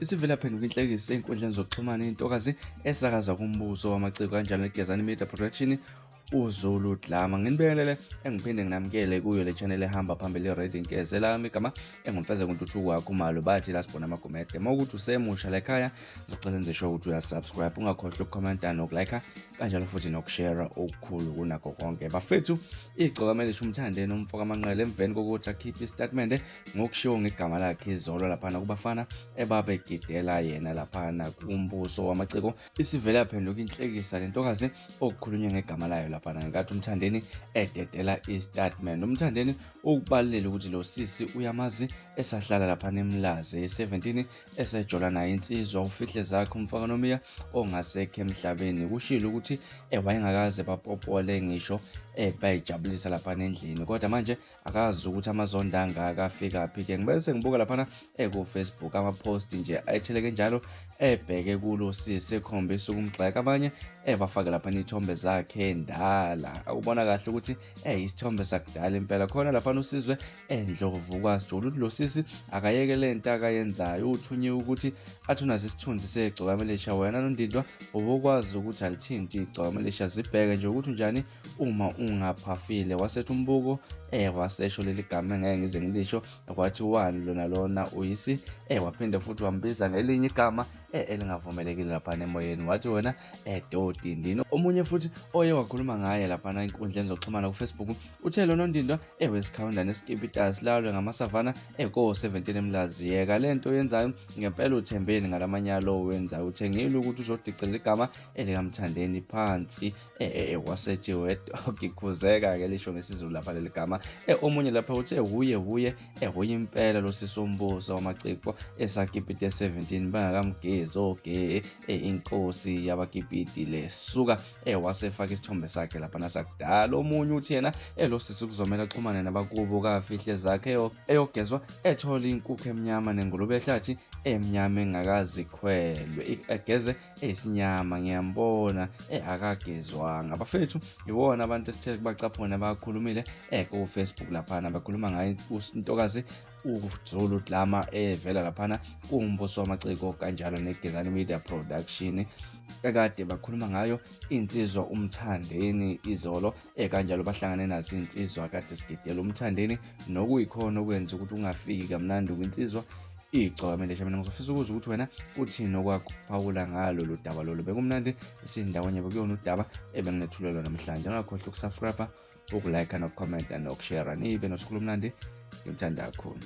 Isivele yaphenduka inhlekisa ey'nkundleni zokuxhumana intokazi esakaza kumbuso wamaciko kanjalo neGezani Media Production uZulu Dlama. Nginibingelele engiphinde nginamukele kuyo le channel ehamba phambili i-Reading Nkeze. Lami igama enguMfezeko Ntuthuko waKhumalo, bathi la sibona amagumede. Uma ukuthi usemusha la ekhaya, ngizocela enze sure ukuthi uyasubscribe, ungakhohlwa ukukhomenta nokulike kanjalo futhi nokushare okukhulu kunakho konke. Bafethu, igcokama elisha uMthandeni umfo kaManqele emveni kokuthi akhiphe isitatimende ngokushiwo ngegama lakhe izolo laphana kubafana ebabegidela yena laphana kumbuso wamaciko. Isivele yaphenduka inhlekisa le ntokazi okukhulunywa ngegama layo laphana ngenkathi uMthandeni ededela istatement. UMthandeni ukubalulile ukuthi lo sisi uyamazi esahlala laphana eMlazi e-17 esejola naye insizwa ufihle zakhe umfaka nomiya ongasekho emhlabeni. Kushilo ukuthi wayengakaze bapopole ngisho bayijabulisa laphana endlini, kodwa manje akazi ukuthi amazondo angaka afikaphi ke. Ngibe sengibuka laphana ku-Facebook ama-post nje ayetheleke njalo ebheke kulo sisi ekhombisa ukumgxeka, abanye ebafake laphana iy'thombe zakhe endala. Akubona kahle ukuthi isithombe sakudala impela. Khona laphana uSizwe Endlovu kwaSijula ukuthi lo sisi akayeke le nto akayenzayo, uthunyiwe ukuthi athi unaso isithunzi segcokama elisha. Wena nondindwa ubukwazi ukuthi alithinti igcokama elisha, zibheke nje ukuthi unjani uma ungaphafile. Wasethi umbuko wasesho leli gama engeke ngize ngilisho, kwathi wani lona lona uyisi waphinde futhi wambiza ngelinye igama elingavumelekile laphana emoyeni, wathi wena doti ndini. Omunye futhi oye wakhuluma ngaye laphana enkundleni zokuxhumana ku-Facebook uthe lona ondindwa ewesikhawunda nesikipitasi lalwe ngamasavana eko-17 eMlazi. Yeka le nto oyenzayo ngempela, uthembeni ngalamanyalo owenzayo, uthengile ukuthi uzodicilela igama elikaMthandeni phansi. Wasethi wedogi khuzeka-ke lisho ngesiZulu lapha leli gama. Omunye lapha uthe huye huye huye impela lo sisi wombuso wamaciko esakipiti e-17 bangakamgezi oge inkosi yabakipiti lesuka wasefaka isithombe sakhe lapha nasakudala. Omunye uthi yena lo sisi kuzomele axhumane nabakubo kafihle zakhe eyogezwa ethola inkukhu emnyama nengulube ehlathi emnyama engakazikhwelwe, egeze eyisinyama ngiyambona akagezwanga. Bafethu, iwona abantu esithe bacaphuna bakhulumile ku-Facebook laphana bakhuluma ngayo intokazi uZulu Dlama evela laphana kumbuso wamaciko kanjalo neGezani Media Production ekade bakhuluma ngayo insizwa uMthandeni izolo kanjalo bahlangane nazo insizwa kade sigidela uMthandeni nokuyikhona okwenza ukuthi ungafiki kamnandi kwinsizwa igcokama elisha. Mina ngizofisa ukuzwa ukuthi wena uthini okwakuphawula ngalo lo daba lolu. Bekumnandi sindawonye, bekuyona udaba ebenginethulelwa namhlanje. Ungakhohlwa ukusubscribe, ukulike, nokukhomenta nokushare. Nibe nosuku olumnandi, ngimthanda kakhulu.